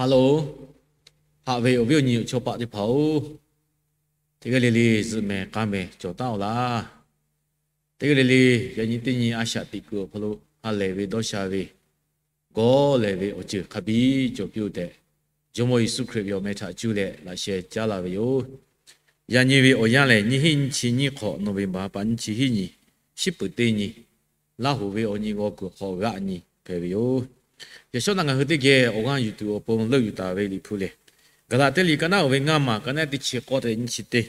Hello, haꞈ ve awˬ viˉ awˬ nyi awˬ chawˇ paˆ teˇ hpaˍ-oˬ, teˇ g'aˇ le le zuhꞈ mehˍ k'a mehˍ cawˬ taˉ-oˬ laˇ. Teˇ g'aˇ le le yaꞈ nyi teˇ nyi a shaꞈ teꞈ kuiˬ awˬ hk'aw lo ha lehˬ ve dawˇ sha ve gawˇ lehˬ ve awˬ ceuˬ hk'a biˇ cawˬ piˇ-oˬ tehꞈ, Jawˇmawˇ Yeˍsuˆ Hkriꞈ ve awˬ meh htaꞈ cuˇ leh laꞈ sheh caˉ laˇ ve yoˬ. Yaꞈ nyi ve awˬ yanˇ lehˬ, nyiˇ hinˉ nyiˇ chi nyiˇ hk'awꞈ November pa nyiˇ chi hiˉ nyi, shiˉ peuˍ teˇ nyi, Laˇ hoꞈ ve awˬ nyi g'aw kuiˬ hk'awꞈ g'aˆ nyi hpehꞈ ve yoˬ. Yaꞈ shawˉ naˆ ngaˬ hui teˇ geh awˬ g'aˇ yuˬ tuˬ awˬ pon leuˆ yuˬ taˍ ve Liꞈ hpu lehˬ, Gaˍlaˍtiˆ liꞈ ka naˉ uiˍ ve ngaˇ maˬ ka naˉ teˇ chi k'awˇ te leh nyiˇ chi teˇ,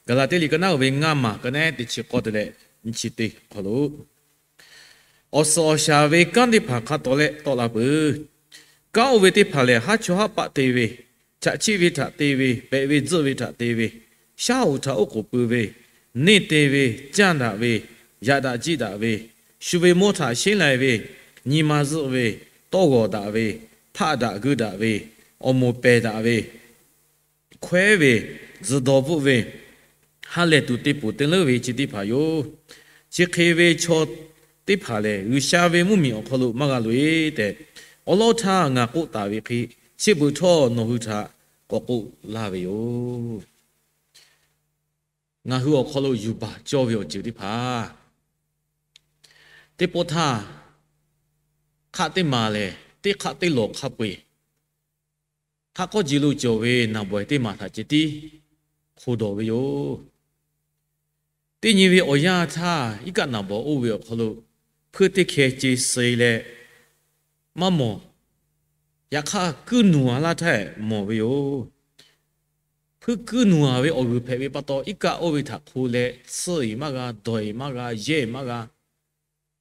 Gaˍlaˍtiˆ liꞈ ka naˉ uiˍ ve ngaˇ maˬ ka naˉ teˇ chi k'awˇ te leh nyiˇ chi teˇ hk'aw lo, awˬ suhˍ awˬ shaˍ ve kanˉ teˇ hpaˍ hk'a taw leh tawˆ la peuˬ. Kanˉ oˇ ve teˇ hpaˍ lehˬ, haˉ chawˇ haˉ paˆ te ve, chaꞈ chiˆ ve htaꞈ te ve, pehꞈ ve tzuhˆ ve htaꞈ te ve, shaˉ hoꞈ htaꞈ oˉ k'oˍ pui ve, neˇ te ve, canˇ daꞈ ve, yaꞈ daꞈ jiˆ daꞈ ve, shu ve mawˇ htaꞈ sheˉ lai ve, nyi ma zuhˆ ve, tawˇ g'awˬ daꞈ ve, hpaˆ daꞈ guiˇ daꞈ ve, awˬ moˍ pehˬ daꞈ ve, hkawehˉ ve, zuhˬ dawˬ bvuhˆ ve, ha lehˬ tuˬ te poˬ te leuˉ ve chi teˇ hpaˍ yoˬ. Chi hk'e ve chaw teˇ hpaˍ lehˬ, G'uiˬsha ve mvuhˇmiˬ awˬ hk'aw lo maˇ g'a loꞈ-e tehꞈ, awˉ lawˉ htaˇ ngaˬ k'oˆ taˍ ve hk'e, chi beuꞈ htawˇ nawˬ hui htaꞈ k'awꞈ k'oˆ laˇ ve yoˬ. Ngaˬ hui awˬ hk'aw lo yuˬ baˬ cawˇ ve awˬ ceuˬ teˇ hpaˍ, teˇ pawˆ htaˇ, hk'aˆ teˇ maˬ lehˬ teˇ hk'aˆ teˇ lawˬ hk'a peu-eˬ, hk'aˆ k'awˇ ji lo cawˬ ve naˍ bawehˬ teˇ maˬ htaꞈ ceh tiˉ hk'oˆ dawˬ ve yoˬ. Teˇ nyi ve awˬ yanˇ htaˇ, iˉ kaˆ naˍ bawˍ oˇ ve awˬ hk'aw lo hpuiˇ teˇ hkeh ce suh leh maˇ mawˬ. Yaꞈ hk'aˇ, kuiˇ nuˬ a laˇ htaˇ mawˬ ve yoˬ. Hpuiˇ kuiˇ nuˬ a ve awˬ g'uiˬ hpehꞈ ve pa taw, iˉ kaˆ oˇ ve htaꞈ hk'o leh, tsuhˇ-eˬ maˇ g'a, dawˬ-eˬ maˇ g'a, yehˇ-eˬ maˇ g'a.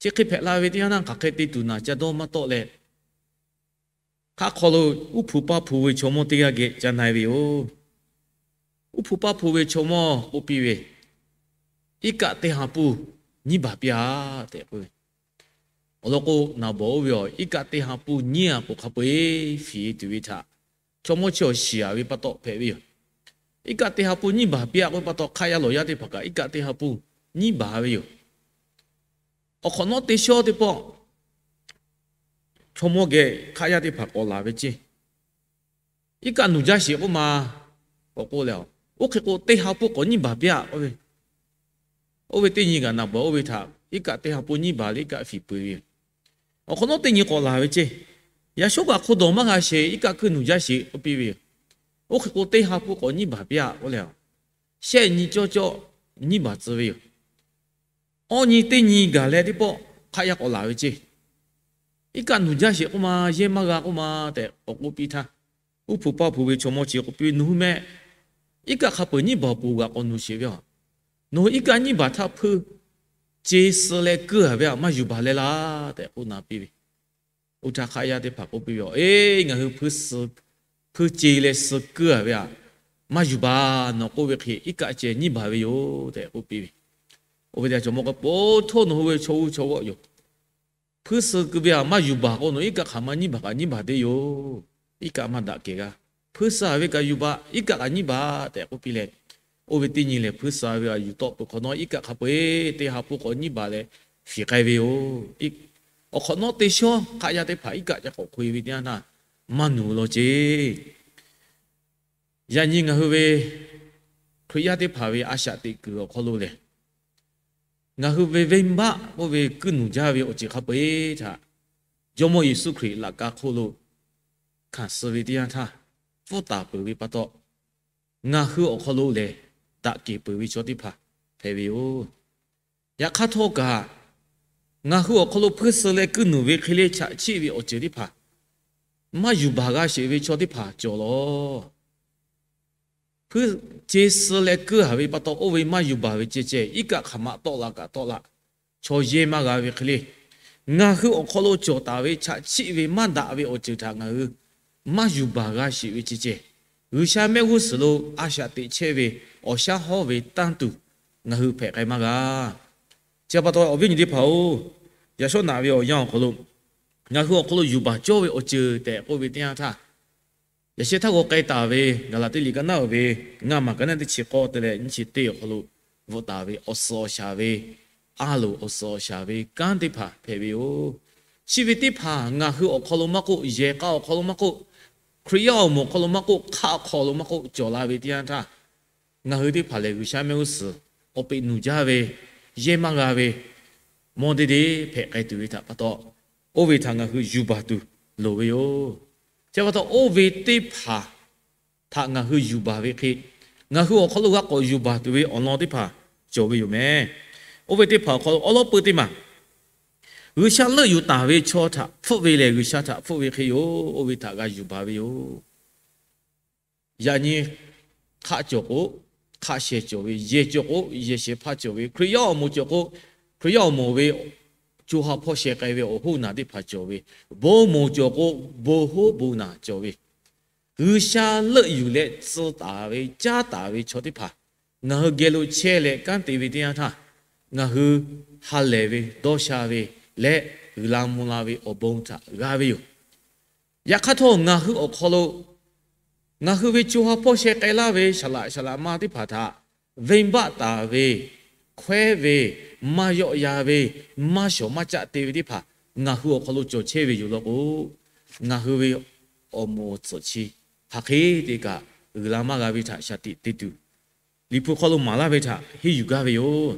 Chi hk'e hpehꞈ la ve teˇ yanˇ htaˇ, hk'aˬ hk'e te tuˬ naˬ ca dawˇ maˇ tawˆ leh, hk'aˆ hk'aw lo uˉ hpu paˇ hpu ve chaw mawˇ teˇ g'aˇ geh ca na-e ve yoˬ. Uˉ hpu paˇ hpu ve chaw mawˇ k'oˆ piˇ ve, Iˉ kaˆ teˇ ha pun nyiˇ baˬ piˇ-a tehꞈ k'oˆ ve. Awˬ lawn k'o, naˍ bawˍ oˇ ve awˬ iˉ kaˆ teˇ ha pun nyiˇ-a k'o, hk'a peu-eˬ fiˍ-e tuˬ ve htaꞈ chaw mawˇ chi awˬ shiˍ-a ve pa taw hpehꞈ ve yoˬ. Iˉ kaˆ teˇ ha pun nyiˇ baˬ piˇ-a k'oˆ ve pa taw, hk'aˆ yaˇ lawˬ yaˇ teˇ hpaˍ kaꞈ iˉ kaˆ teˇ ha pun nyiˇ baˬ ve yoˬ. Awˬ hk'awꞈ nawˉ teˇ shawˉ teˇ pawˆ chaw mawˇ geh hk'aˆ yaˇ teˇ hpaˍ k'awꞈ laˬ ve ceˇ. Iˉ kaˆ nuˬ jaˇ sheˍ k'oˆ ma, k'awꞈ k'oˆ leh, oˇ hk'e k'o, teˇ ha pun k'awꞈ nyiˇ baˬ piˇ-a k'oˆ ve. Oˇ ve teˇ nyi kaꞈ naˍ bawˍ oˇ ve htaꞈ iˉ kaˆ teˇ ha pun nyiˇ baˬ leh iˉ kaˆ fiˍ peuˬ ve yoˬ. Awˬ hk'awꞈ nawˉ teˇ nyi k'awꞈ laˬ ve ceˇ. Yaꞈ shawˉ kaꞈ hk'o dawˬ maˇ g'a sheˍ, iˉ kaˆ kuiˇ nuˬ jaˇ sheˍ k'oˆ piˇ ve yoˬ. Oˇ hk'e k'o, teˇ ha pun k'awꞈ nyiˇ baˬ piˇ-a k'oˆ leh, shehˆ nyi cawˇ cawˇ nyiˇ baˬ tcuh ve yoˬ. Awˇ nyi teˇ nyi gaˬ leh teˇ pawˆ hk'aˆ yaˇ k'awꞈ laˬ ve ceˇ. Iˉ kaˆ nuˬ jaˇ sheˍ k'oˆ ma, yehˇ maˇ g'a k'oˆ ma tehꞈ k'awꞈ k'oˆ piˇ htaˇ, uˉ hpu paˇ hpu ve chaw mawˇ chi k'oˆ piˇ ve, Nawˬ hui meh iˉ kaˆ hk'a peu-eˬ nyiˇ baˬ peuˬ g'a k'awꞈ nuˬ sheˍ ve a. Nawˬ hui iˉ kaˆ nyiˇ baˬ htaˇ hpuiˇ ce suh leh keu-a ve a, maˇ yuˬ baˬ leh laˇ tehꞈ k'oˆ na piˇ ve. Oˇ htaˇ hk'aˆ yaˇ teˇ hpaˍ k'oˆ piˇ ve a, Eˇ, ngaˬ hui hpuiˇ ce leh suh keu-a ve a, maˇ yuˬ baˬ. Nawˬ k'oˆ ve hk'e iˉ kaˆ ceh nyiˇ baˬ ve yoˬ tehꞈ k'oˆ piˇ ve. Oˇ ve teˇ chaw mawˇ k'o, Po htoˇ, nawˬ hui ve chaw uiˍ chaw g'awˆ yoˬ. Hpuiˇ suh keu ve a, maˇ yuˬ baˬ k'o, nawˬ iˉ kaˆ hk'aˬ ma nyiˇ baˬ kaꞈ nyiˇ baˬ te yoˬ. Iˉ kaˆ maˇ daꞈ kehˬ g'a. Hpuiˇ suh-a ve kaꞈ yuˬ baˬ, iˉ kaˆ kaꞈ nyiˇ baˬ tehꞈ k'oˆ piˇ leh, oˇ ve teˇ nyi lehˬ hpuiˇ suh-a ve a yuˬ tawˆ peuˬ hk'awꞈ nawˉ, iˉ kaˆ hk'a peu-eˬ teˇ ha pun k'awꞈ nyiˇ baˬ leh fiˍ k'ai ve yoˬ. Awˬ hk'awꞈ nawˉ teˇ shawˉ hk'aˆ yaˇ teˇ hpaˍ iˉ kaˆ ca k'awꞈ hk'o-e ve teˇ yanˇ htaˇ, maˇ nuˬ law ceˇ. Yaꞈ nyi ngaˬ hui ve Hkriꞈ yaˇ teˇ hpaˍ ve a shaꞈ teꞈ kuiˬ awˬ hk'aw lo lehˬ, ngaˬ hui ve venˇbaˆ oˇ ve kuiˇ nuˬ jaˇ ve awˬ ceuˬ hk'a peu-eˬ htaꞈ Jawˇmawˇ Yeˍsuˆ Hkriꞈ laꞈ ka hk'oˆ lo hkanˍ suh ve teˇ yanˇ htaˇ, pfuhˇ taˍ peuˬ ve pa taw, ngaˬ hui awˬ hk'aw lo lehˬ daꞈ kehˬ peuˬ ve chaw teˇ hpaˍ hpehꞈ ve yoˬ. Yaꞈ hk'aˇ htawˇ kaꞈ, ngaˬ hui awˬ hk'aw lo hpuiˇ suh leh kuiˇ nuˬ ve hk'e le chaꞈ chiˆ ve awˬ ceuˬ teˇ hpaˍ maˇ yuˬ baˬ g'a sheˍ ve chaw teˇ hpaˍ cawˬ lawˬ. Hpuiˇ ce suh leh keu-a ve pa taw, oˇ ve maˇ yuˬ baˬ ve ceh ceh, iˉ kaˆ hk'aˬ ma tawˆ la kaꞈ tawˆ la, chaw yehˇ maˇ g'a ve hk'e le, ngaˬ hui awˬ hk'aw lo cawˬ taˍ ve chaꞈ chiˆ ve maˇ daꞈ ve awˬ ceuˬ htaꞈ ngaˬ hui maˇ yuˬ baˬ g'a sheˍ ve ceh ceh, G'uiˬsha mehˆ g'uˇ suhˍ lo a shaꞈ teꞈ chehˇ ve awˬ shaˉ hawˉ ve tanˇ tuˬ ngaˬ hui hpehꞈ k'ai maˇ g'a. Chi pa taw awˬ viˉ awˬ nyi teˇ hpaˍ-oˬ, yaꞈ shawˉ naꞈ ve awˬ yanˇ awˬ hk'aw lo ngaˬ hui awˬ hk'aw lo yuˬ baˬ cawˇ ve awˬ ceuˬ tehꞈ k'oˆ ve teˇ yanˇ htaˇ, yaꞈ sheh htaˇ g'aw k'ai taˍ ve Gaˍlaˍtiˆ liꞈ ka naˉ uiˍ ve ngaˇ maˬ ka naˉ teˇ chi k'awˇ te leh nyiˇ chi teˇ awˬ hk'aw lo bvuhꞈ taˍ ve awˬ suhˍ awˬ shaˍ ve, a loˍ awˬ suhˍ awˬ shaˍ ve kanˉ teˇ hpaˍ hpehꞈ ve yoˬ. Chi ve teˇ hpaˍ ngaˬ hui awˬ hk'aw lo maˇ k'oˆ, yehˬ k'a awˬ hk'aw lo maˇ k'oˆ, Hkriꞈ yaˇ awˬ moˍ awˬ hk'aw lo maˇ k'oˆ, hk'aˆ awˬ hk'aw lo maˇ k'oˆ, cawˬ la ve teˇ yanˇ htaˇ, ngaˬ hui teˇ hpaˍ lehˬ G'uiˬsha mehˆ g'uˇ suhˍ awˬ peꞈ nuˬ jaˇ ve, yehˇ maˇ g'a ve, mawˇ deˇ deˇ hpehꞈ k'ai tuˬ ve htaꞈ pa taw, oˇ ve htaꞈ ngaˬ hui yuˬ baˬ tuˬ loˍ ve yoˬ. Chi pa taw, oˇ ve teˇ hpaˍ htaꞈ ngaˬ hui yuˬ baˬ ve hk'e, ngaˬ hui awˬ hk'aw lo g'a k'awꞈ yuˬ baˬ tuˬ ve awˬ lawn teˇ hpaˍ cawˬ ve yoˬ meh. Oˇ ve teˇ hpaˍ awˬ hk'aw lo awˉ lawˉ peuˇ teˇ maˬ, G'uiˬsha leuˆ yuˬ taˍ ve chaw htaꞈ hpfuhˆ ve lehˬ G'uiˬsha htaꞈ hpfuhˆ ve hk'e yoˬ. Oˇ ve htaꞈ g'a yuˬ baˬ ve yoˬ. Yaꞈ nyi hk'aˆ cawˬ k'o, hk'aˆ sheh cawˬ ve, yehˬ cawˬ k'o, yehˬ shehˍ hpaˇ cawˬ ve, Hkriꞈ yaˇ awˬ moˍ cawˬ k'o, Hkriꞈ yaˇ awˬ moˍ ve co ha hpawˇ sheh k'ai ve awˬ hoˉ naˬ teˇ hpaˍ cawˬ ve, bon moˍ cawˬ k'o, bon hoˉ bon naˬ cawˬ ve, G'uiˬsha leuˆ yuˬ leh tcuh taˍ ve, caˉ taˍ ve chaw teˇ hpaˍ ngaˬ hui geh lo chehˇ leh kanˉ te ve teˇ yanˇ htaˇ, ngaˬ hui ha lehˬ ve, dawˇ sha ve leh, uiˍ la mvuh la ve awˬ bon htaꞈ g'a ve yoˬ. Yaꞈ hk'aˇ htawˇ, ngaˬ hui awˬ hk'aw lo ngaˬ hui ve co ha hpawˇ sheh k'ai laˇ ve saˍ laꞈ saˍ laꞈ ma teˇ hpaˍ htaꞈ venˇbaˆ taˍ ve, hkawehˉ ve, maˇ yawˆ yan ve, maˇ shawˍ maˇ caˆ te ve teˇ hpaˍ ngaˬ hui awˬ hk'aw lo cawˬ chehˇ ve yoˬ law k'o, ngaˬ hui ve awˬ moˍ awˬ tsuhꞈ chi hk'aˬ hk'e te kaꞈ uiˍ la maˇ g'a ve htaꞈ shaˍ tiꞈ te tuˬ, Liꞈ hpu hk'aw lo maˍ laˇ ve htaꞈ henˇ yuˬ gaˇ ve yoˬ.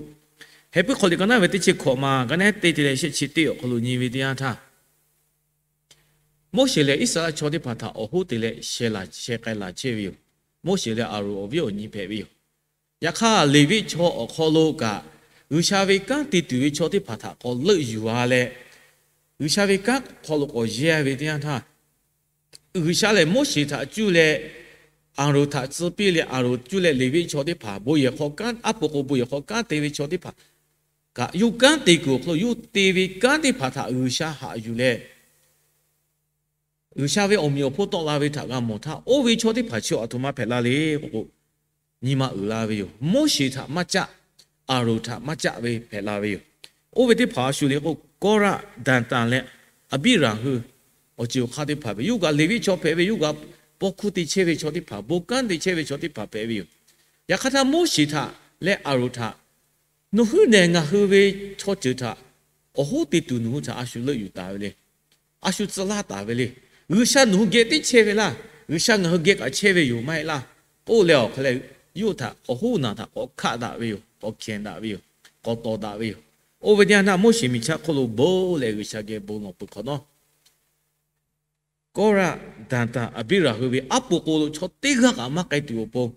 Heh puiˉ hk'aw liꞈ ka naˉ ve teˇ chi hkawꞈ ma, ka naˉ teˇ te leh shehˆ chi teˇ awˬ hk'aw lo nyi ve teˇ yanˇ htaˇ, Moˉseˍ lehˬ Iˉsaˍreˍlaˆ chaw teˇ hpaˍ htaꞈ awˬ hoˉ te leh sheh laˬ sheh k'ai laˬ chehˇ ve yoˬ. Moˉseˍ leh Aˍronˍ awˬ viˉ awˬ nyi hpehꞈ ve yoˬ. Yaꞈ hk'aˇ, Leˍviˆ chaw awˬ hk'aw lo kaꞈ, G'uiˬsha ve kanˉ te tuˬ ve chaw teˇ hpaˍ htaꞈ k'awꞈ leuˆ yuˬ a leh, G'uiˬsha ve kanˉ hk'aw lo k'awꞈ yehˇ ve teˇ yanˇ htaˇ, G'uiˬsha lehˬ Moˉseˍ htaꞈ cuˇ leh Aˍronˍ htaꞈ tcuh piˇ leh, Aˍronˍ cuˇ leh Leˍviˆ chaw teˇ hpaˍ bon yehˬ hk'aw kanˉ, aˉ po k'o bon yehˬ hk'aw kanˉ te ve chaw teˇ hpaˍ kaꞈ, yawˇ kanˉ te kuiˬ awˬ hk'aw lo yawˇ te ve kanˉ teˇ hpaˍ htaꞈ G'uiˬsha haꞈ yuˬ leh, G'uiˬsha ve awˬ meꞈ awˬ hponˇ tawˆ la ve htaꞈ g'a mawˬ htaˇ, oˇ ve chaw teˇ hpaˍ chi awˬ htoꞈ ma hpehꞈ la le k'o k'o, nyi ma uiˍ la ve yoˬ. Moˉseˍ htaꞈ maˇ caˆ, Aˍronˍ htaꞈ maˇ caˆ ve hpehꞈ la ve yoˬ. Oˇ ve teˇ hpaˍ a shu le k'o, Kawˇraˆ, Daˍtanˍ leh Aˍbiˆraˍ hui awˬ ceuˬ awˬ hk'aˇ teˇ hpaˍ ve yoˬ. Kaꞈ Leˍviˆ chaw hpehꞈ ve yoˬ. Kaꞈ paw hkuˇ te chehˇ ve chaw teˇ hpaˍ, bon kanˉ te chehˇ ve chaw teˇ hpaˍ hpehꞈ ve yoˬ. Yaꞈ hk'aˇ htaˇ, Moˉseˍ htaꞈ leh Aˍronˍ htaꞈ, nawˬ hui lehˬ ngaˬ hui ve chaw ceuˬ htaꞈ awˬ hoˉ te tuˬ nawˬ hui htaꞈ a shu leuˆ yuˬ taˍ ve le. A shu tcuh laˇ taˍ ve le. G'uiˬsha nawˬ hui geh teˇ chehˇ ve laˇ. G'uiˬsha ngaˬ hui geh kaꞈ chehˇ ve yoˬ maˇ heˆ laˇ. K'oˆ leh awˬ hk'a leh, yawˇ htaꞈ awˬ hoˉ naˬ htaꞈ k'awꞈ hkaˆ daꞈ ve yoˬ. K'awꞈ hkehˍ daꞈ ve yoˬ. K'awꞈ tawˍ daꞈ ve yoˬ. Oˇ ve teˇ yanˇ htaˇ, Moˉseˍ miˬ chaˇ hk'oˆ lo bon leh G'uiˬsha geh bon lawˬ peuˬ hk'awꞈ nawˉ, Kawˇraˆ, Daˍtanˍ, Aˍbiˆraˍ hui ve aˉ po k'o lo chaw teˇ g'aˇ kaꞈ maˇ k'ai tuˬ awˬ pon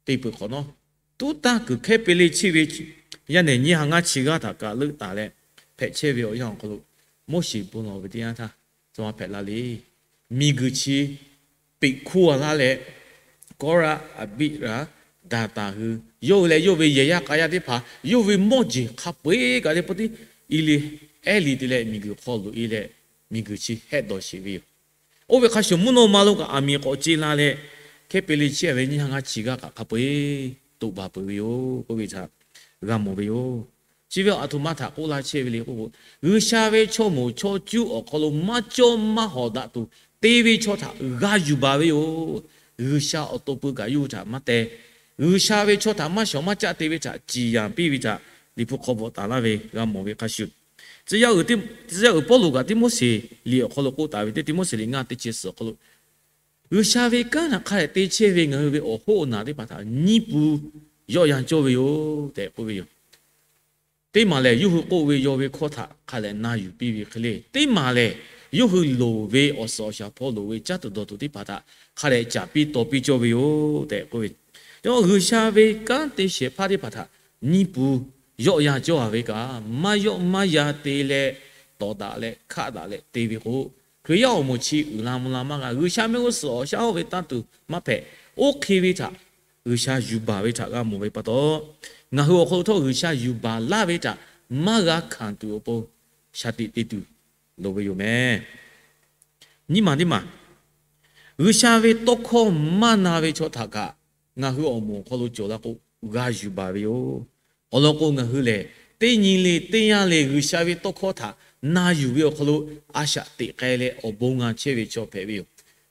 te peuˬ hk'awꞈ nawˉ, tuˉ tanˇ kuiˬ hkehˉ pe le chiˇ ve yaˇ nehˬ nyiˇ ha ngaˇ chi g'aˇ htaꞈ kaꞈ leuˆ taˍ leh hpehꞈ chehˇ ve awˬ yanˇ awˬ hk'aw lo, Moˉseˍ bon lawˬ ve teˇ yanˇ htaˇ, tcuh ma hpehꞈ la le. Miˬguiˬ chi peꞈ hkuˇ a laˇ leh, Kawˇraˆ, Aˍbiˆraˍ, Daˍtanˍ hui, yawˇ hui leh yawˇ ve yehˬ yaˇ k'a yaˇ teˇ hpaˍ, yawˇ ve mawˇ jeˬ hk'a peu-eˬ kaꞈ teˇ pawˆ tiˉ i le ehˉ li te leh miˬguiˬ hk'aw loꞈ e leh, miˬguiˬ chi hehˆ dawˬ sheˍ ve yoˬ. Oˇ ve hk'a shuˍ, mvuhˇ naw ma lo kaꞈ aˬ miˍ k'awꞈ ce la leh, hkehˉ pe le chiˇ a ve nyiˇ ha ngaˇ chi g'aˇ kaꞈ hk'a peu-eˬ toꞈ baˬ peuˬ ve yoˬ k'oˆ ve htaꞈ g'a mawˬ ve yoˬ. Chi ve a htoꞈ ma htaꞈ k'oˆ laˇ chehˇ ve le k'o, G'uiˬsha ve chaw moˍ chaw cuˇ awˬ hk'aw lo maˇ cawˇ maˇ hawˍ daꞈ tuˬ te ve chaw htaꞈ g'a yuˬ baˬ ve yoˬ. G'uiˬsha awˬ to pui kaꞈ yawˇ hui htaꞈ maˇ teh. G'uiˬsha ve chaw htaꞈ maˇ shawˍ maˇ caˆ te ve htaꞈ ciˍ yanˍ piˇ ve htaꞈ Liꞈ hpu hk'aw bvuhꞈ taˍ laˇ ve g'a mawˬ ve hk'a shuˍ, tcuh yaˇ uiˍ Pawˇluꞈ kaꞈ Tiˆmoˉseˍ liꞈ awˬ hk'aw lo k'oˆ taˍ ve teˇ Tiˆmoˉseˍ liꞈ ngaˇ teˇ chi suhˍ awˬ hk'aw lo, G'uiˬsha ve kanˉ htaꞈ hk'a dehꞈ te chehˇ ve ngaˬ hui ve awˬ hoˉ awˬ naˬ teˇ hpaˍ htaꞈ nyiˇ pun yawˆ yan cawˇ ve yoˬ tehꞈ k'oˆ ve yoˬ. Teˇ maˬ lehˬ, yawˇ hui k'oˆ ve yaw ve hkawˇ htaꞈ hk'a dehꞈ na yuˬ piˇ ve hk'e le. Teˇ maˬ lehˬ, yawˇ hui loˍ ve awˬ suhˍ awˬ shaˍ hpawˇ loˍ ve caˉ tuˬ dawˬ tuˬ teˇ hpaˍ htaꞈ hk'a dehꞈ caˍ piˇ taw piˇ cawˇ ve yoˬ tehꞈ k'oˆ ve. Yawˇ G'uiˬsha ve kanˉ te shehˍ hpaˇ teˇ hpaˍ htaꞈ nyiˇ pun yawˆ yan cawˇ a ve kaꞈ, maˇ yawˆ maˇ yan te leh, tawˍ daꞈ leh hkaˆ daꞈ leh te ve k'o, Hkriꞈ yaˇ awˬ moˍ chi uiˍ la mvuh la maˇ g'a. G'uiˬsha mehˆ g'uˇ suhˍ awˬ shaˉ oˇ ve tanˇ tuˬ maˇ hpehꞈ. Oˇ hk'e ve htaꞈ G'uiˬsha yuˬ baˬ ve htaꞈ g'a mawˬ ve pa taw, ngaˬ hui awˬ hk'aw lo htawˇ G'uiˬsha yuˬ baˬ laˇ ve htaꞈ maˇ g'a hkanˍ tuˬ awˬ pon shaˍ tiꞈ te tuˬ loˍ ve yoˬ meh. Nyiˇ maˬ teˇ maˬ, G'uiˬsha ve tawˇ hkawˇ maˇ na ve chaw htaꞈ kaꞈ ngaˬ hui awˬ moˍ awˬ hk'aw lo cawˬ la k'o, g'a yuˬ baˬ ve yoˬ. Awˬ lawn k'o, ngaˬ hui lehˬ teˇ nyi le teˇ yanˇ le G'uiˬsha ve tawˇ hkawˇ htaꞈ na yuˬ ve awˬ hk'aw lo a shaꞈ teꞈ k'ai leh awˬ bon nga chehˇ ve chaw hpehꞈ ve yoˬ.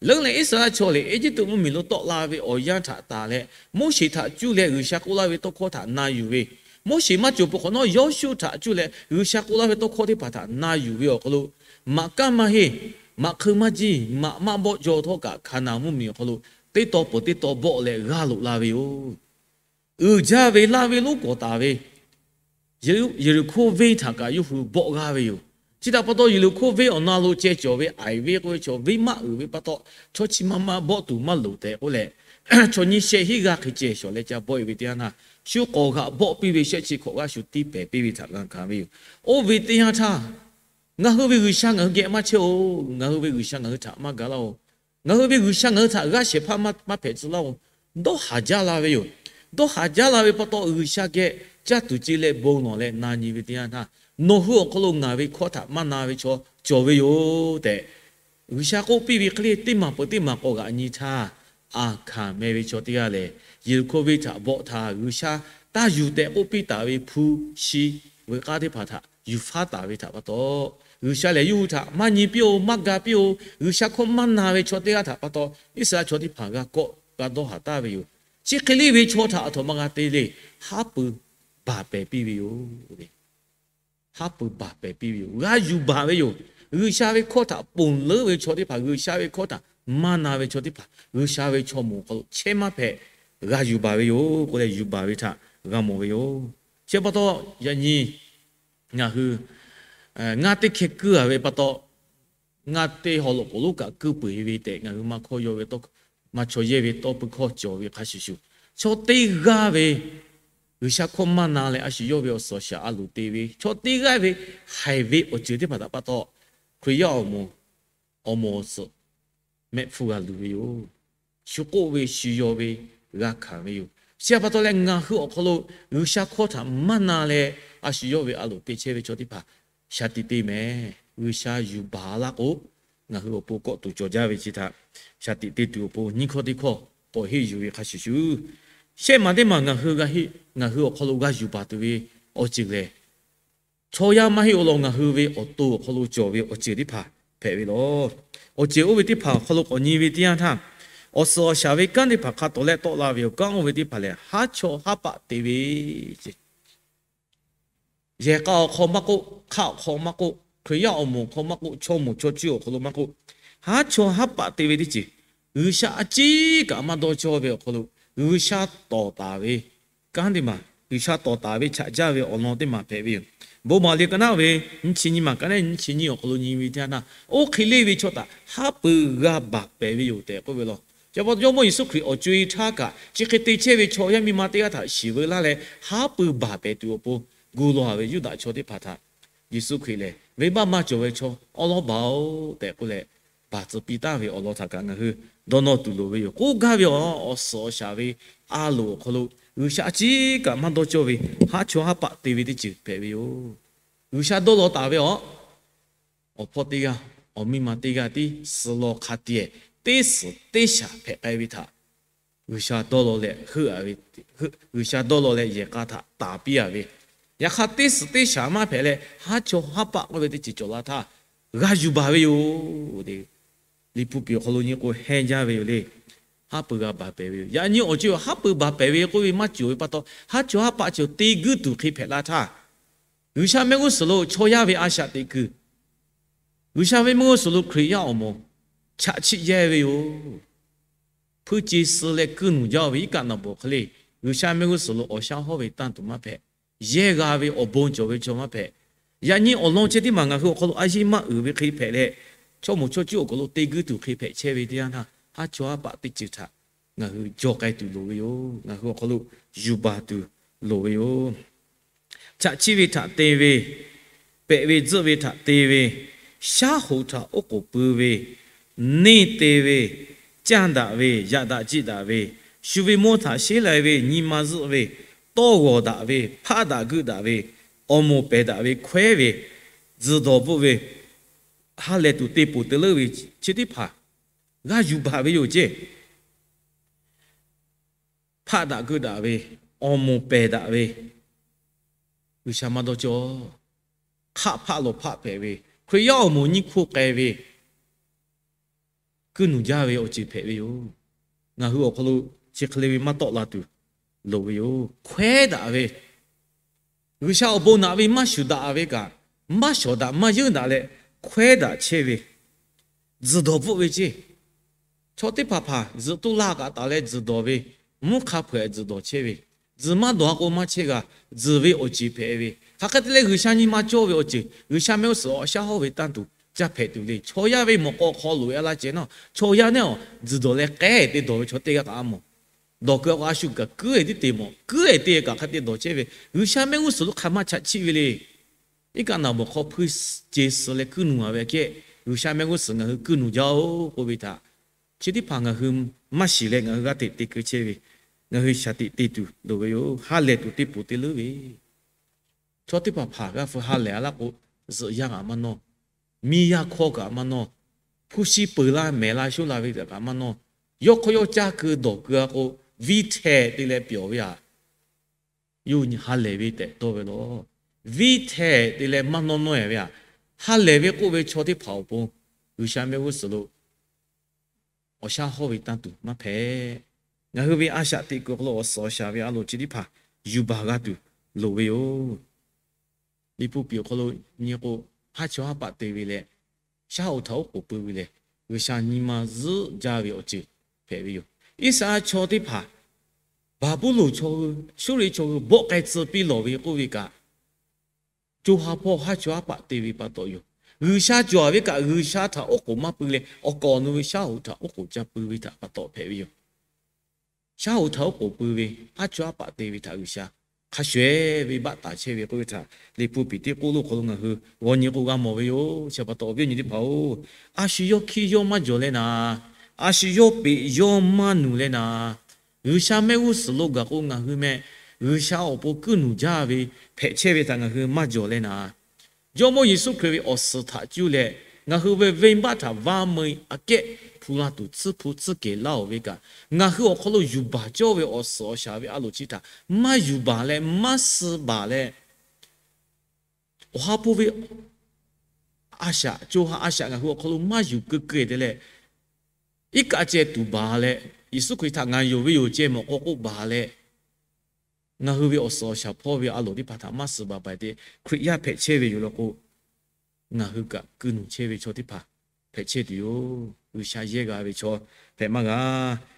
Leuˉ leh Iˉsaˍreˍlaˆ chaw lehˬ Eˇjiˇtuꞈ mvuhˇmiˬ lo tawˆ la ve awˬ yanˇ htaꞈ tanˬ leh, Moˉseˍ htaꞈ cuˇ leh G'uiˬsha k'oˆ laˇ ve tawˇ hkawˇ htaꞈ na yuˬ ve, Moˉseˍ maˇ cawˬ peuˬ hk'awꞈ nawˉ Yawˇshuˆ htaꞈ cuˇ leh G'uiˬsha k'oˆ laˇ ve tawˇ hkawˇ teˇ hpaˍ htaꞈ na yuˬ ve awˬ hk'aw lo, maꞈ kaˉ maˇ heˆ maꞈ hk'eu maˇ jiˇ, maꞈ maˇ bawˆ jaw htawˇ kaꞈ, Hkaˍnanˍ mvuhˇmiˬ awˬ hk'aw lo teˇ taw peuˬ teˇ taw bawˆ leh g'aˇ loꞈ la ve yoˬ. Uiˍ jaˇ ve laˇ ve lonˉ kawꞈ taˍ ve, Yeˍriˆhkoˇ venˇ htaꞈ kaꞈ yawˇ hui bawˆ g'aˇ ve yoˬ. Chi htaꞈ pa taw, Yeˍriˆhkoˇ venˇ awˬ na lo ceh cawˬ ve Aˍiˍ venˇ k'oˆ ve chaw, venˇ maˇ uiˍ ve pa taw, chaw chi ma ma bawˆ tuˬ maˇ loˍ tehꞈ k'oˆ leh, chaw nyiˇ shehˆ hinˉ g'aˇ hk'e ceh shawˍ leh ca bawˆ e ve teˇ yanˇ htaˇ, shu k'awꞈ g'aꞈ bawˆ piˇ ve shehˆ chi hkawꞈ g'aˇ shu tiˇ pehˍ piˇ ve htaꞈ g'a hkanˍ ve yoˬ. Oˇ ve teˇ yanˇ htaˇ, ngaˬ hui ve G'uiˬsha ngaˬ hui geh maˇ chehˇ-oˬ. Ngaˬ hui ve G'uiˬsha ngaˬ hui htaꞈ maˇ ga laˇ-oˬ. Ngaˬ hui ve G'uiˬsha ngaˬ hui htaꞈ g'aˇ shehˍ hpaˇ maˇ hpehꞈ tcuh laˇ-oˬ. Dawˇ haˍ jaˇ la ve yoˬ. Dawˇ haˍ jaˇ la ve pa taw, G'uiˬsha geh caˇ tuˬ ce leh bon lawˬ leh na nyi ve teˇ yanˇ htaˇ, nawˬ hui awˬ hk'aw lo ngaˬ ve hkawˇ htaꞈ maˇ na ve chaw cawˬ ve yoˬ tehꞈ, G'uiˬsha k'oˆ piˇ ve hk'e le, teˇ maˬ peuˬ teˇ maˬ k'awꞈ g'aꞈ nyi htaˇ, Aˍhkaˍ meh ve chaw teˇ g'aˇ lehˬ, Yeˍriˆhkoˇ venˇ htaꞈ bawˆ htaˇ, G'uiˬsha taˇ yuˬ tehꞈ k'oˆ piˇ taˍ ve hpu shi veuꞈ k'aˇ teˇ hpaˍ htaꞈ yuˬ faˉ taˍ ve htaꞈ pa taw, G'uiˬsha lehˬ yawˇ hui htaꞈ maˇ nyi piˇ-oˬ, maˇ ga piˇ-oˬ. G'uiˬsha hkawˇ maˇ na ve chaw teˇ g'aˇ htaꞈ pa taw, Iˉsaˍreˍlaˆ chaw teˇ hpaˍ g'a kawˆ g'a dawˇ haˍ taˍ ve yoˬ. Chi hk'e le ve chaw htaꞈ aˬ htoꞈ ma g'a te le, haˉ pui baˬ pehˍ piˇ ve yoˬ. Haˉ pui baˬ pehˍ piˇ ve yoˬ. G'a yuˬ baˬ ve yoˬ. G'uiˬsha ve hkawˇ htaꞈ ponˬ leuˉ ve chaw teˇ hpaˍ, G'uiˬsha ve hkawˇ htaꞈ maˇ na ve chaw teˇ hpaˍ, G'uiˬsha ve chaw moˍ awˬ hk'aw lo chehˇ maˇ hpehꞈ, g'a yuˬ baˬ ve yoˬ k'oˆ leh yuˬ baˬ ve htaꞈ g'a mawˬ ve yoˬ. Chi pa taw, yaꞈ nyi ngaˬ hui ngaˇ teˇ hkeh kuiˇ a ve pa taw, ngaˇ teˇ haw lo k'oˍ lonˉ kaꞈ kuiˇ peuˬ e ve tehꞈ ngaˬ hui maˇ hkawˇ yaw ve, maˇ chaw yehˇ ve tawˇ pui hkawˇ cawˬ ve hk'a shuˍ shuˍ, chaw teˇ g'aˇ ve G'uiˬsha hkawˇ maˇ na leh a shu yawˇ ve awˬ suhˍ awˬ shaˍ a loˍ te ve chaw teˇ g'aˇ ve haiˬ ve awˬ ceuˬ teˇ hpaˍ htaꞈ pa taw, Hkriꞈ yaˇ awˬ moˍ awˬ moˍ awˬ suhˍ mehˆ hpfuhˇ g'a luˬ ve yoˬ. Shu k'oˆ ve shu yaw ve g'a hkanˍ ve yoˬ. Chi pa taw leh ngaˬ hui awˬ hk'aw lo G'uiˬsha hkawˇ htaꞈ maˇ na leh a shu yawˇ ve a loˍ te chehˇ ve chaw teˇ hpaˍ shaˍ tiꞈ te mehˍ. G'uiˬsha yuˬ baˬ laˇ k'o, ngaˬ hui awˬ pon kawˆ tuˬ cawˬ jaˇ ve chi htaꞈ shaˍ tiꞈ te tuˬ awˬ pon nyiˇ hkawˇ teˇ hkawˇ k'awꞈ henˇ yuˬ ve hk'a shuˍ shuˍ, shehˆ maˬ teˇ maˬ ngaˬ hui g'a henˇ, ngaˬ hui awˬ hk'aw lo g'a yuˬ baˬ tuˬ ve awˬ ceuˬ lehˬ, chaw yaˇ maˇ heˆ awˬ lawn ngaˬ hui ve awˬ to awˬ hk'aw lo cawˬ ve awˬ ceuˬ teˇ hpaˍ hpehꞈ ve yoˬ. Awˬ ceuˬ oˇ ve teˇ hpaˍ awˬ hk'aw lo k'awꞈ nyi ve teˇ yanˇ htaˇ, awˬ suhˍ awˬ shaˍ ve kanˉ teˇ hpaˍ hk'a tawˍ leh tawˆ la ve yoˬ. Kanˉ oˇ ve teˇ hpaˍ lehˬ, haˉ chawˇ haˉ paˆ te ve ce. Yehˬ k'a awˬ hk'aw maˇ k'oˆ, hk'aˆ awˬ hk'aw maˇ k'oˆ, Hkriꞈ yaˇ awˬ moˍ hk'aw maˇ k'oˆ, chaw moˍ chaw cuˇ awˬ hk'aw lo maˇ k'oˆ, haˉ chawˇ haˉ paˆ te ve teˇ ceuˬ, G'uiˬsha a ciˉ kaꞈ maˇ dawˇ cawˇ ve awˬ hk'aw lo, G'uiˬsha tawˍ taˍ ve kanˉ teˇ maˬ, G'uiˬsha tawˍ taˍ ve chaꞈ jaˇ ve awˬ lawn teˇ maˬ hpehꞈ ve yoˬ. Bon maˍ liꞈ ka naˉ ve nyiˇ chi nyiˇ maˬ ka naˉ nyiˇ chi nyiˇ awˬ hk'aw lo nyi ve teˇ yanˇ htaˇ, oˇ hk'e le ve chaw htaꞈ haˉ pui g'a baˬ pehˍ ve yoˬ tehꞈ k'oˆ ve law. Chi pa taw Jawˇmawˇ Yeˍsuˆ Hkriꞈ awˬ co-e htaˇ kaꞈ chi hk'e te chehˇ ve chaw yaˇ miˇ ma teˇ g'aˇ htaꞈ shiˍ veu laˇ leh haˉ pui baˬ pehˍ tuˬ awˬ pon gu law ve Yuˇdaꞈ chaw teˇ hpaˍ htaꞈ Yeˍsuˆ Hkriꞈ lehˬ, venˇbaˆ maˇ cawˬ ve chaw awˉ lawˉ baˬ-oˬ tehꞈ k'oˆ leh, baˬ tcuh piˇ taˍ ve awˬ lawn htaꞈ kaꞈ ngaˬ hui dawˇ nawˇ tuˬ loˍ ve yoˬ. K'oˆ gaˇ ve awˬ suhˍ awˬ shaˍ ve a loˍ awˬ hk'aw lo G'uiˬsha a ciˉ kaꞈ maˇ dawˇ cawˇ ve haˉ chawˇ haˉ paˆ te ve teˇ ceuˬ hpehꞈ ve yoˬ. G'uiˬsha dawˇ law taˍ ve awˬ awˬ hpawˇ teˇ g'aˇ, awˬ miˇ ma teˇ g'aˇ tiˉ suh law hk'a tiꞈ teˇ suhˍ teˇ shaˍ hpehꞈ k'ai ve htaꞈ G'uiˬsha dawˇ law leh heuˆ a ve, G'uiˬsha dawˇ law leh yehˬ k'a htaꞈ taˍ piˇ a ve, yaꞈ hk'aˇ teˇ suhˍ teˇ shaˍ maˇ hpehꞈ leh haˉ chawˇ haˉ paˆ k'oˆ ve teˇ ceuˬ cawˬ la htaˇ g'a yuˬ baˬ ve yoˬ. Liꞈ hpu piˍ awˬ hk'aw lo nyi k'o hehnˇ jaˇ ve yoˬ le. Haˉ pui g'a baˬ pehˍ ve yoˬ. Yaꞈ nyi awˬ co haˉ pui baˬ pehˍ ve k'oˆ ve maˇ cawˬ ve pa taw, haˉ chawˇ haˉ paˆ cawˬ te guiˇ tuˬ hk'e hpehꞈ la htaˇ, G'uiˬsha mehˆ g'uˇ suhˍ lo chaw yaˇ ve a shaꞈ teꞈ kuiˬ, G'uiˬsha ve mehˆ g'uˇ suhˍ lo Hkriꞈ yaˇ awˬ moˍ chaꞈ chiˆ yehˇ ve yoˬ. Hpuiˇ ce suh leh kuiˇ nuˬ jaˇ ve iˉ kaˆ naˬ bawˬ hk'e le, G'uiˬsha mehˆ g'uˇ suhˍ lo awˬ shaˉ hawˉ ve tanˇ tuˬ maˇ hpehꞈ. Yehˇ g'a ve awˬ bon cawˬ ve chaw maˇ hpehꞈ. Yaꞈ nyi awˬ lawn chi teˇ maˬ ngaˬ hui awˬ hk'aw lo a yeˇ maˇ uiˍ ve hk'e hpehꞈ leh, chaw moˍ chaw cuˇ awˬ hk'aw lo te guiˇ tuˬ hk'e hpehꞈ chehˇ ve teˇ yanˇ htaˇ, haˉ chawˇ haˉ paˆ teˇ ceuˬ htaꞈ ngaˬ hui jaw k'ai tuˬ loˍ ve yoˬ. Ngaˬ hui awˬ hk'aw lo yuˬ baˬ tuˬ loˍ ve yoˬ. Chaꞈ chiˆ ve htaꞈ te ve, pehꞈ ve tzuhˆ ve htaꞈ te ve, shaˉ hoꞈ htaꞈ oˉ k'oˍ pui ve, neˇ te ve, canˇ daꞈ ve, yaꞈ daꞈ jiˆ daꞈ ve, shu ve mawˇ htaꞈ sheˉ lai ve, nyi ma zuhˆ ve, tawˇ g'awˬ daꞈ ve, hpaˆ daꞈ geuˆ daꞈ ve, awˬ moˍ pehˬ daꞈ ve, hkawehˉ ve, tzuhˬ dawˬ bvuhˆ ve, ha lehˬ tuˬ te poˬ te leuˉ ve chi teˇ hpaˍ g'a yuˬ baˬ ve yoˬ ceˇ. Hpaˆ daꞈ geuˆ daꞈ ve, awˬ moˍ pehˬ daꞈ ve, G'uiˬsha maˇ dawˇ cawˇ. Hk'aˆ hpaˆ lawˬ hpaˆ hpehꞈ ve, Hkriꞈ yaˇ awˬ moˍ nyiˇ hkoˇ k'ai ve, kuiˇ nuˬ jaˇ ve awˬ ceuˬ hpehꞈ ve yoˬ. Ngaˬ hui awˬ hk'aw lo chi hk'e le ve maˇ tawˆ la tuˬ loˍ ve yoˬ. Hkawehˉ daꞈ ve, G'uiˬsha awˬ bon naꞈ ve maˇ shuˍ daꞈ ve kaꞈ, maˇ shawˍ daꞈ maˇ yeunˇ daꞈ leh hkawehˉ daꞈ chehˇ ve, tzuhˬ dawˬ bvuhˆ ve ceˇ. Chaw teˇ hpaˍ hpaˍ tzuhˬ tuˇ laˇ kaꞈ taˍ leh tzuhˬ dawˬ ve, mvuhˇ hk'a hpeuꞈ tzuhˬ dawˬ chehˇ ve, tzuhˬ maˇ dawˬ a k'o maˇ chehˇ g'a, tzuhˬ ve awˬ ceˬ hpehꞈ ve, hk'aˬ hk'e te leh G'uiˬsha nyi ma cawˇ ve awˬ ceuˬ, G'uiˬsha mehˆ g'uˇ suhˍ awˬ shaˉ hawˇ ve tanˇ tuˬ caˇ hpehꞈ tuˬ le. Chaw yaˇ ve mawˬ k'aw hk'aw loꞈ e a laˇ ceh naˇ, chaw yaˇ neˇ awˬ tzuhˬ dawˬ leh k'ehˉ te dawˬ ve chaw teˇ g'aˇ kaꞈ a mawˬ. Dawˬ keu a k'o a shu kaꞈ kuiˉ e tiˉ te mawˬ, kuiˉ e te kaꞈ hk'a te dawˬ chehˇ ve, G'uiˬsha mehˆ g'uˇ suhˍ lo hk'aˬ ma chaꞈ chiˆ ve le. Iˉ kaˆ naˬ bawˬ hk'aw hpuiˇ ce suh leh kuiˉ nuˬ a ve aꞈ kehˉ, G'uiˬsha mehˆ g'uˇ suhˍ ngaˬ hui kuiˉ nuˬ jaˇ oˬ k'oˆ ve htaꞈ, chi teˇ hpaˍ ngaˬ hui maˇ shiˍ leh ngaˬ hui g'a teꞈ te keu chehˇ ve, ngaˬ hui shaˍ tiꞈ te tuˬ loˍ ve yoˬ. Ha lehˬ tuˬ teˇ poˬ te leuˉ ve, chaw teˇ hpaˍ hpaˍ g'a fu ha lehˬ a laˇ k'o, zuhꞈ yaˇ kaꞈ maˇ nawˇ, miˇ yaˇ hkawˇ kaꞈ maˇ nawˇ, hpu shi peuˬ la mehˍ la shoˉ la ve kaꞈ maˇ nawˇ, yawˇ hk'aw yawˇ caˇ keu dawˬ keu a k'o, viˇ htehꞈ te leh pyawˬ ve aꞈ, yawˇ nyi ha lehˬ ve tehꞈ dawˇ ve laˬ. Viˇ htehꞈ te leh maˇ nawˇ nawˇ e ve aꞈ, ha lehˬ ve k'oˆ ve chaw teˇ hpaˍ awˬ pon G'uiˬsha mehˆ g'uˇ suhˍ lo awˬ shaˉ hawˇ ve tanˇ tuˬ maˇ hpehꞈ. Ngaˬ hui ve a shaꞈ teꞈ kuiˬ awˬ hk'aw lo awˬ suhˍ awˬ shaˍ ve a loˍ chi teˇ hpaˍ yuˬ baˬ g'a tuˬ loˍ ve yoˬ. Liꞈ hpu piˍ awˬ hk'aw lo nyi k'o, haˉ chaw haˉ paˆ te ve leh, shaˉ hoꞈ htaꞈ oˉ k'oˍ pui ve lehˬ, G'uiˬsha nyi ma zuhˆ jaˇ ve awˬ ceuˬ hpehꞈ ve yoˬ. Iˉsaˍreˍlaˆ chaw teˇ hpaˍ Baˍbuˍlonˍ chaw hui, Suˇriˆ chaw hui bawˆ k'ai tcuh piˇ lawˬ ve k'oˆ ve kaꞈ, co ha hpawˇ haˉ chaw haˉ paˆ te ve pa taw yoˬ. G'uiˬsha cawˬ ve kaꞈ G'uiˬsha htaꞈ oˉ k'oˍ maˇ pui leh, awˬ kawꞈ awˬ nu ve shaˉ hoꞈ htaꞈ oˉ k'oˍ ca pui ve htaꞈ pa taw hpehꞈ ve yoˬ. Shaˉ hoꞈ htaꞈ oˉ k'oˍ pui ve, haˉ chaw haˉ paˆ te ve htaꞈ G'uiˬsha hk'a shuˍ ehˉ ve baˆ taˍ chehˇ ve k'oˆ ve htaꞈ Liꞈ hpu piˍ teˇ k'oˆ lo hk'aw lo ngaˬ hui g'aw nyi k'o g'a mawˬ ve yoˬ. Chi pa taw awˬ viˉ awˬ nyi teˇ hpaˍ-oˬ, a shu yawˇ hkiˇ yawˇ maˇ jawˬ leh naˍ, a shu yawˇ peꞈ yawˇ maˇ nuˬ leh naˍ, G'uiˬsha mehˆ g'uˇ suhˍ lo gaˬ k'o ngaˬ hui meh G'uiˬsha awˬ pon kuiˉ nuˬ jaˇ ve hpehꞈ chehˇ ve htaꞈ ngaˬ hui maˇ jawˬ leh naˍ, Jawˇmawˇ Yeˍsuˆ Hkriꞈ ve awˬ suhˍ htaꞈ cuˇ leh ngaˬ hui ve venˇbaˆ htaꞈ vaˇ meuˇ aꞈ kehˉ hpu la tuˬ tcuhˉ hpu tcuhˉ kehˬ laˇ-oˬ ve kaꞈ, ngaˬ hui awˬ hk'aw lo yuˬ baˬ cawˇ ve awˬ suhˍ awˬ shaˍ ve a loˍ chi htaꞈ maˇ yuˬ baˬ leh maˇ suh baˬ leh, awˬ ha hpu ve a shaꞈ, co ha a shaꞈ ngaˬ hui awˬ hk'aw lo maˇ yuˬ keu keu te leh, iˉ kaˆ ceh tuˬ baˬ leh, Yeˍsuˆ Hkriꞈ htaꞈ ngaˬ yonˍ ve yoˬ ceh mawˬ k'aw k'oˆ baˬ leh, ngaˬ hui ve awˬ suhˍ awˬ shaˍ hpawˇ ve a loˍ teˇ hpaˍ htaꞈ maˇ suh baˬ paˍ te, Hkriꞈ yaˇ hpehꞈ chehˇ ve yoˬ law k'o, ngaˬ hui kaꞈ kuiˉ nuˬ chehˇ ve chaw teˇ hpaˍ hpehꞈ chehˇ tuˬ yoˬ. G'uiˬsha yehˇ g'a ve chaw hpehꞈ maˇ g'a.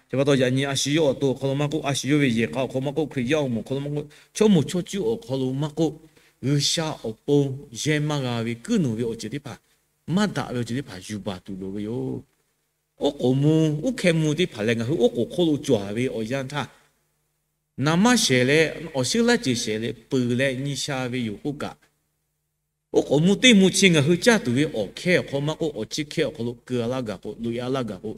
Chi pa taw yaꞈ nyi a shu yawˇ awˬ to awˬ hk'aw lo maˇ k'oˆ, a shu yawˇ ve yehˬ k'a awˬ hk'aw maˇ k'oˆ, Hkriꞈ yaˇ awˬ moˍ awˬ hk'aw lo maˇ k'oˆ, chaw moˍ chaw cuˇ awˬ hk'aw lo maˇ k'oˆ, G'uiˬsha awˬ pon yehˇ maˇ g'a ve kuiˉ nuˬ ve awˬ ceuˬ teˇ hpaˍ, maˇ daꞈ ve awˬ ceuˬ teˇ hpaˍ yuˬ baˬ tuˬ loˍ ve yoˬ. Oˉ k'oˍ mvuh, uˉ hkeh mvuh teˇ hpaˍ lehˬ, ngaˬ hui oˉ k'oˍ hk'oˆ lo cawˬ ve awˬ yanˇ htaˇ, naˍ maˇ shehˍ leh awˬ shinˉ laˇ ceuˬ shehˍ leh peuˬ leh nyi sha ve yoˬ k'oˆ kaꞈ, oˉ k'oˍ mvuh teˇ mvuh chi ngaˬ hui caˇ tuˬ ve awˬ hkehˇ awˬ hk'aw maˇ k'oˆ, awˬ ciˇ hkehˇ awˬ hk'aw lo keu a laˇ gaˬ k'o, loꞈ e a laˇ gaˬ k'o,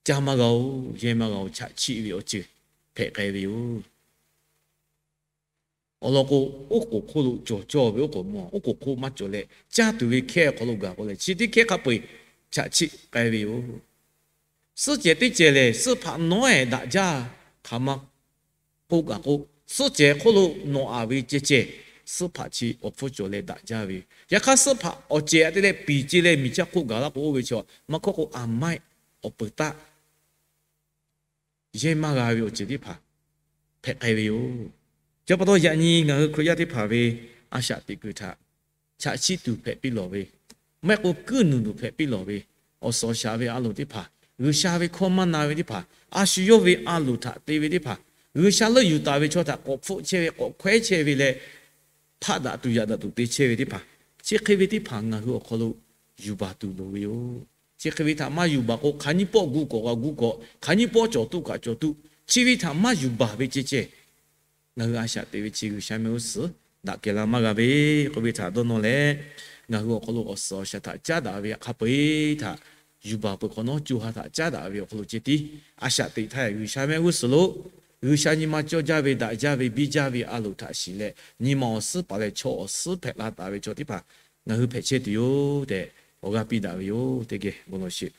caˇ maˇ g'a-oˬ, yehˇ maˇ g'a-oˬ, chaꞈ chiˆ ve awˬ ceuˬ hpehꞈ k'ai ve yoˬ. Awˬ lawn k'o, oˉ k'oˍ hk'oˆ lo cawˬ cawˇ ve oˉ k'oˍ mvuh, oˉ k'oˍ hk'oˆ maˇ cawˬ leh, caˇ tuˬ ve hkehˇ awˬ hk'aw lo gaˬ k'o leh, chi teˇ hkehˇ hk'a peu-eˬ chaꞈ chiˆ k'ai ve yoˬ. Suhˉ cehˬ teˇ cehˬ lehˬ, suhˉ hpaꞈ nawˉ ehˍ daꞈ jaˇ hk'aˬ ma k'oˆ gaˬ k'o, suhˉ cehˬ hk'oˆ lo nawˬ aˍ ve ceh ceh, suhˉ hpaꞈ chi awˬ hpfuhˇ cawˬ leh daꞈ jaˇ ve yoˬ. Yaꞈ hk'aˇ, suhˉ hpaꞈ awˬ cehˬ te leh piˍ ce leh miˬ chaˇ hk'oˆ gaˬ laˇ k'o, oˇ ve chaw maˇ hkawˇ k'o, aˬ maiˆ awˬ peuˬ taˆ yehˇ maˇ g'a ve awˬ ceuˬ teˇ hpaˍ hpehꞈ k'ai ve yoˬ. Chi pa taw yaꞈ nyi ngaˬ hui Hkriꞈ yaˇ teˇ hpaˍ ve a shaꞈ teꞈ kuiˬ htaꞈ chaꞈ chiˆ tuˬ hpehꞈ piˇ lawˬ ve, maˇ heˆ k'o kuiˉ nuˬ tuˬ hpehꞈ piˇ lawˬ ve, awˬ suhˍ awˬ shaˍ ve a loˍ teˇ hpaˍ, G'uiˬsha ve hkawˇ maˇ na ve teˇ hpaˍ, a shu yawˇ ve a loˍ htaꞈ te ve teˇ hpaˍ, G'uiˬsha leuˆ yuˬ taˍ ve chaw htaꞈ k'awꞈ hpfuhˆ chehˇ ve, k'awꞈ hkawehˉ chehˇ ve leh, hpaˆ daꞈ tuˬ yaꞈ daꞈ tuˬ te chehˇ ve teˇ hpaˍ, chi hk'e ve teˇ hpaˍ ngaˬ hui awˬ hk'aw lo yuˬ baˬ tuˬ loˍ ve yoˬ. Chi hk'e ve htaꞈ maˇ yuˬ baˬ k'o, hk'aˬ nyiˇ pawˆ gu kawꞈ g'a gu kawꞈ, hk'aˬ nyiˇ pawˆ cawˬ tuˆ kaꞈ cawˬ tuˆ, chi ve htaꞈ maˇ yuˬ baˬ ve ceh ceh, ngaˬ hui a shaꞈ teꞈ ve chi G'uiˬsha mehˆ g'uˇ suhˍ daꞈ kehˬ la maˇ g'a ve k'oˆ ve htaꞈ dawˇ nawˇ leh, ngaˬ hui awˬ hk'aw lo awˬ suhˍ awˬ shaˍ htaꞈ caˉ daꞈ ve hk'a peu-eˬ htaꞈ yuˬ baˬ peuˬ hk'awꞈ nawˉ, co ha htaꞈ caˉ daꞈ ve awˬ hk'aw lo ceh tiˉ a shaꞈ teꞈ htaˇ, G'uiˬsha mehˆ g'uˇ suhˍ lo G'uiˬsha nyi ma cawˇ jaˇ ve, daꞈ jaˇ ve, biˇ jaˇ ve a loˍ htaꞈ shiˍ leh, nyi ma awˬ suhˉ paˍ leh chaw awˬ suhˉ hpehꞈ la taˍ ve chaw teˇ hpaˍ ngaˬ hui hpehꞈ chehˇ tuˬ yoˬ tehꞈ awˬ g'aˇ piˇ daꞈ ve yoˬ. Teˇ geh bon lawˬ sheˍ.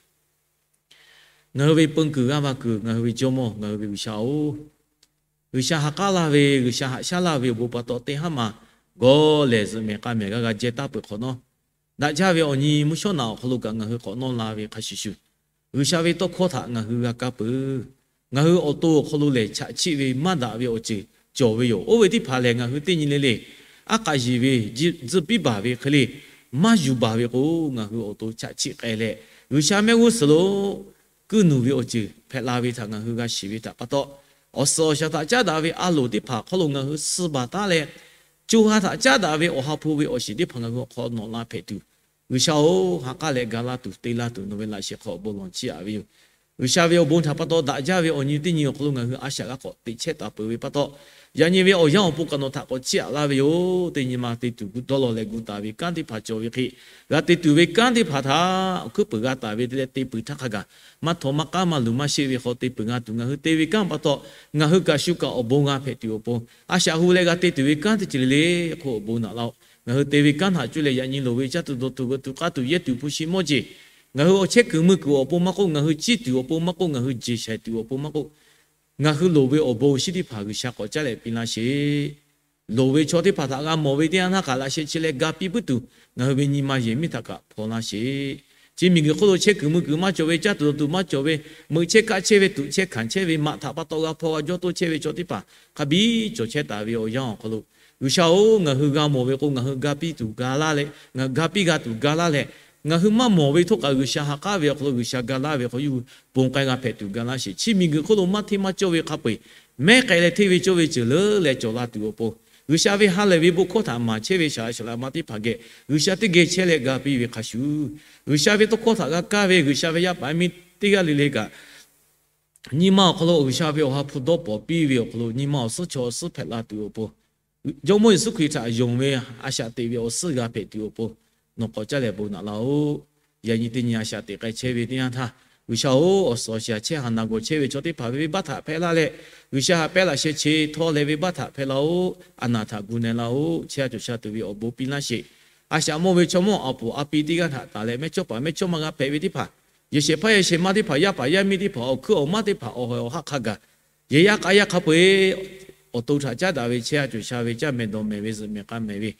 Ngaˬ hui ve peun kuiˬ g'aˇ va kuiˬ, ngaˬ hui ve Jawˇmawˇ, ngaˬ hui ve G'uiˬsha-oˬ, G'uiˬsha ha k'aˉ laˇ ve, G'uiˬsha haꞈ shaˉ laˇ ve awˬ bon pa taw teˇ haˉ ma gawˇ lehˬ zuhꞈ mehˍ k'a mehˍ g'a g'a jehˇ taˍ peuˬ hk'awꞈ nawˉ, daꞈ jaˇ ve awˬ nyi mvuhˇ shawˉ naꞈ awˬ hk'aw lo kaꞈ ngaˬ hui k'awꞈ nawˇ la ve hk'a shuˍ shuˍ, G'uiˬsha ve tawˇ hkawˇ htaꞈ ngaˬ hui g'a kaˇ peuˬ. Ngaˬ hui awˬ to awˬ hk'aw lo lehˬ chaꞈ chiˆ ve maˇ daꞈ ve awˬ ceuˬ cawˬ ve yoˬ. Oˇ ve teˇ hpaˍ lehˬ, ngaˬ hui teˇ nyi le le, aˉ k'aꞈ yiˬ ve, tzuhꞈ piˇ baˬ ve hk'e le, maˇ yuˬ baˬ ve k'o, ngaˬ hui awˬ to chaꞈ chiˆ k'ai leh, G'uiˬsha mehˆ g'uˇ suhˍ lo kuiˇ nuˬ ve awˬ ceuˬ hpehꞈ la ve htaꞈ ngaˬ hui g'a shiˍ ve htaꞈ pa taw, awˬ suhˍ awˬ shaˍ htaꞈ caˉ daꞈ ve a loˍ teˇ hpaˍ hk'aw lo ngaˬ hui suh baˬ taˉ leh, co ha htaꞈ caˉ daꞈ ve awˬ ha hpu ve awˬ shiˍ teˇ hpaˍ ngaˬ hui awˬ hk'aw nawꞈ la hpehꞈ tuˬ, G'uiˬsha-oˬ, ha k'aˉ leh ga laˇ tuˬ te laˇ tuˬ nawˬ ve laꞈ sheh hk'aw awˬ bon lawˬ chiˇ aꞈ ve yoˬ. G'uiˬsha ve awˬ bon htaꞈ pa taw daꞈ jaˇ ve awˬ nyi teˇ nyi awˬ hk'aw lo ngaˬ hui a shaꞈ g'a k'awꞈ teꞈ chehˇ taˍ peuˬ ve pa taw, yaꞈ nyi ve awˬ yanˇ awˬ pon kaꞈ nawˬ htaꞈ k'awꞈ chiˇ aꞈ laˇ ve yoˬ. Teˇ nyi ma te tuˬ dawˇ law leh gu taˍ ve kanˉ teˇ hpaˍ cawˬ ve hk'e, g'a te tuˬ ve kanˉ teˇ hpaˍ htaꞈ awˬ hkuiˉ peuˬ g'a taˍ ve te leh te peuˬ htaˇ hk'a gaˬ, maˇ htaw maˇ k'aˉ maˇ luˬ maˇ sheˆ ve hk'aw te peuˬ g'a tuˬ ngaˬ hui te ve kanˉ pa taw, ngaˬ hui kaꞈ shu kaꞈ awˬ bon g'a hpehꞈ tuˬ awˬ pon, a shaꞈ hu leh g'a te tuˬ ve kanˉ teˇ ceuˬ le le hk'oˆ awˬ bon naꞈ laˇ-oˆ. Ngaˬ hui te ve kanˉ htaꞈ cuˇ leh yaꞈ nyi loˍ ve caˇ tuˬ dawˬ tuˬ veuꞈ tuˬ k'aˇ tuˬ yehˇ tuˬ hpu shi mawˇ jeˬ, ngaˬ hui awˬ chehˇ kuiˬ mui kuiˬ awˬ pon maˇ k'oˆ, ngaˬ hui ciˇ tuˬ awˬ pon maˇ k'oˆ, ngaˬ hui jeˬ shaiˍ tuˬ awˬ pon maˇ k'oˆ, ngaˬ hui loˍ ve awˬ bon awˬ shinˉ teˇ hpaˍ G'uiˬsha k'awꞈ caˉ leh piˇ laˇ sheˍ. Loˍ ve chaw teˇ hpaˍ htaꞈ g'a mawˬ ve teˇ yanˇ htaˇ kaꞈ laꞈ sheh chi leh ga piˇ puiˉ tuˬ, ngaˬ hui ve nyi ma yehˬ miˉ htaꞈ kaꞈ hpaw laˇ sheˍ. Chi miˬguiˬ hk'oˆ lo chehˇ kuiˬ mui kuiˬ maˇ cawˬ ve, caˇ tuˬ dawˬ tuˬ maˇ cawˬ ve, meuꞈ chehˇ kaˆ chehˇ ve, tuꞈ chehˇ hkanˍ chehˇ ve, maꞈ htaꞈ pa taw g'a hpaw g'a jawˇ toˇ chehˇ ve chaw teˇ hpaˍ hk'a biˇ cawˬ chehˇ taˍ ve awˬ yanˇ awˬ hk'aw lo, G'uiˬsha-oˬ, ngaˬ hui g'a mawˬ ve k'o, ngaˬ hui ga piˇ tuˬ ga laˇ leh, ngaˬ hui ga piˇ g'a tuˬ ga laˇ leh, ngaˬ hui maˇ mawˬ ve htawˇ kaꞈ G'uiˬsha ha k'aˉ ve awˬ hk'aw lo G'uiˬsha ga laˇ ve hk'aw yawˇ hui ponˬ k'ai g'a hpehꞈ tuˬ ga laˇ sheˍ. Chi miˬguiˬ hk'oˆ lo maˇ hteˇ maˇ cawˇ ve hk'a peu-eˬ, mehˉ k'ai leh hteˇ ve cawˇ ve ceuˬ leuˉ leh cawˬ la tuˬ awˬ pon, G'uiˬsha ve ha lehˬ ve bon hkawˇ htaꞈ maˍ chehˇ ve saˍ laꞈ shaˍ laꞈ ma teˇ hpaˍ geh G'uiˬsha teˇ geh chehˇ leh ga piˇ ve hk'a shuˍ, G'uiˬsha ve tawˇ hkawˇ htaꞈ g'a kaˇ ve G'uiˬsha ve yaˇ paˍ yaˇ miˇ teˇ g'aˇ le le kaꞈ, nyi ma awˬ hk'aw lo G'uiˬsha ve awˬ ha hpu dawˇ pawnˍ piˇ ve awˬ hk'aw lo nyi ma awˬ suhˉ chaw awˬ suhˉ hpehꞈ la tuˬ awˬ pon, Jawˇmawˇ Yeˍsuˆ Hkriꞈ htaꞈ yonˍ ve a shaꞈ teꞈ ve awˬ suhˉ g'a hpehꞈ tuˬ awˬ pon, nawˬ k'awꞈ caˇ leh bon naꞈ laˇ-oˆ. Yaꞈ nyi teˇ nyi a shaꞈ teꞈ k'ai chehˇ ve teˇ yanˇ htaˇ, G'uiˬsha-oˬ, awˬ suhˍ awˬ shaˍ chehˇ haˍ naˬ gawˬ chehˇ ve chaw teˇ hpaˍ ve venˇbaˆ htaꞈ hpehˇ laˇ leh, G'uiˬsha haꞈ pehnˇ laꞈ sheh chi htawˇ leh venˇbaˆ htaꞈ hpehˇ laˇ-oˆ. A naˍ htaꞈ gu na laˇ-oˆ. Chehˇ a cawˬ sha tuˬ ve awˬ bon piˇ laˇ sheˍ. A shaꞈ mawˇ ve chaw mawˇ a poˍ a pi teˇ g'aˇ htaꞈ taˍ leh mehˇchawˇ paˍ mehˇchawˇma g'a hpehꞈ ve teˇ hpaˍ, yehˬ shehˍ hpaˇ yehˬ shehˍ ma teˇ hpaˍ, yaˇ paˍ yaˇ miˇ teˇ hpaˍ, awˬ hkuiˉ awˬ maˇ teˇ hpaˍ, awˬ hawehˬ awˬ haˆ hk'a gaˬ, yehˬ yaˇ k'a yaˇ hk'a peu-eˬ awˬ to htaꞈ caˉ daꞈ ve chehˇ a cawˬ sha ve caˇ mehˍ dawˬ mehˍ ve zuhꞈ mehˍ k'a mehˍ ve,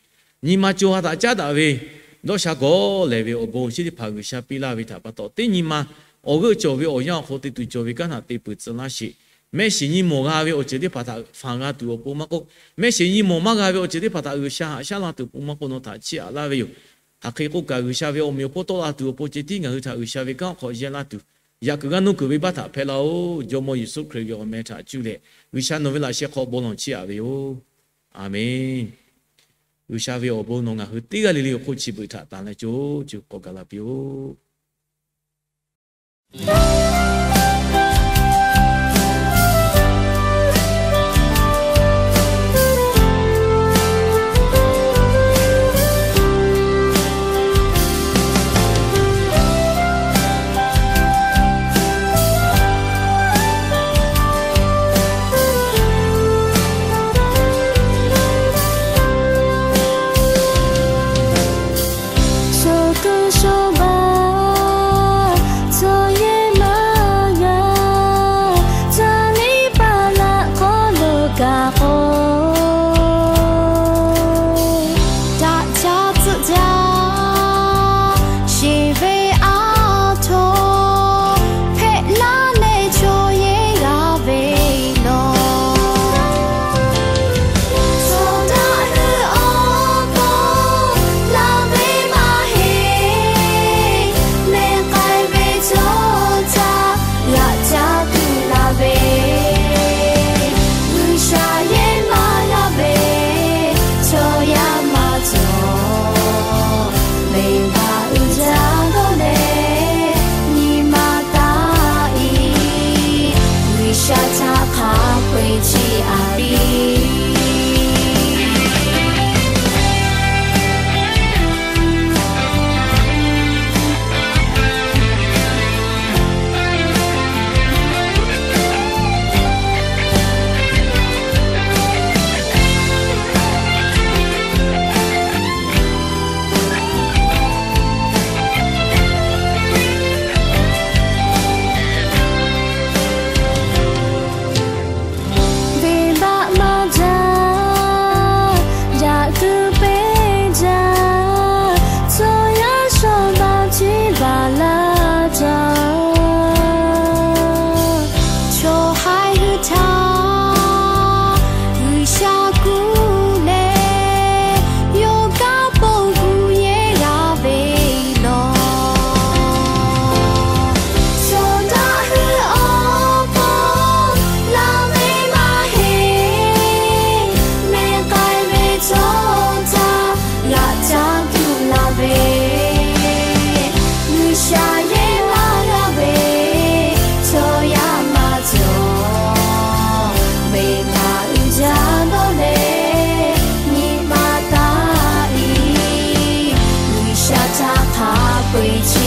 nyi ma co ha htaꞈ caˉ daꞈ ve, dawˇ sha gawˬ lehˬ ve awˬ bon awˬ shinˉ teˇ hpaˍ G'uiˬsha piˇ laˇ ve htaꞈ pa taw, teˇ nyi ma awˬ g'euˆ cawˬ ve awˬ yanˇ awˬ hk'aw te tuˬ cawˬ ve kanˉ htaꞈ te peuˬ tcuh laˇ sheˍ. Mehˆ shiˍ nyi mawˬ g'a ve awˬ ceuˬ teˇ hpaˍ htaꞈ fanˬ g'a tuˬ awˬ pon maˇ k'oˆ, mehˆ shiˍ nyi mawˬ maˇ g'a ve awˬ ceuˬ teˇ hpaˍ htaꞈ G'uiˬsha haꞈ shaˉ la tuˬ pon maˇ k'oˆ, nawˬ htaꞈ chiˇ aꞈ laˇ ve yoˬ. Hk'aˬ hk'e k'oˆ kaꞈ, G'uiˬsha ve awˬ meꞈ awˬ hponˇ tawˆ la tuˬ awˬ pon ceh tiˉ ngaˬ hui htaꞈ G'uiˬsha ve kanˉ hk'aw yehˇ laˇ tuˬ, yaꞈ kuiˬ g'aˇ nuˇ kuiˬ venˇbaˆ htaꞈ hpehˇ laˇ-oˆ. Jawˇmawˇ Yeˍsuˆ Hkriꞈ ve awˬ meh htaꞈ cuˇ leh, G'uiˬsha nawˬ ve laꞈ sheh hk'aw bon lawˬ chiˇ aꞈ ve yoˬ. Aˬmenˍ. G'uiˬsha ve awˬ bon nawˬ ngaˬ hui teˇ g'aˇ le le awˬ hk'oˆ chi beuꞈ htaꞈ tanˬ leh co co k'awꞈ gaˬ la piˇ-oˆ. peuˬ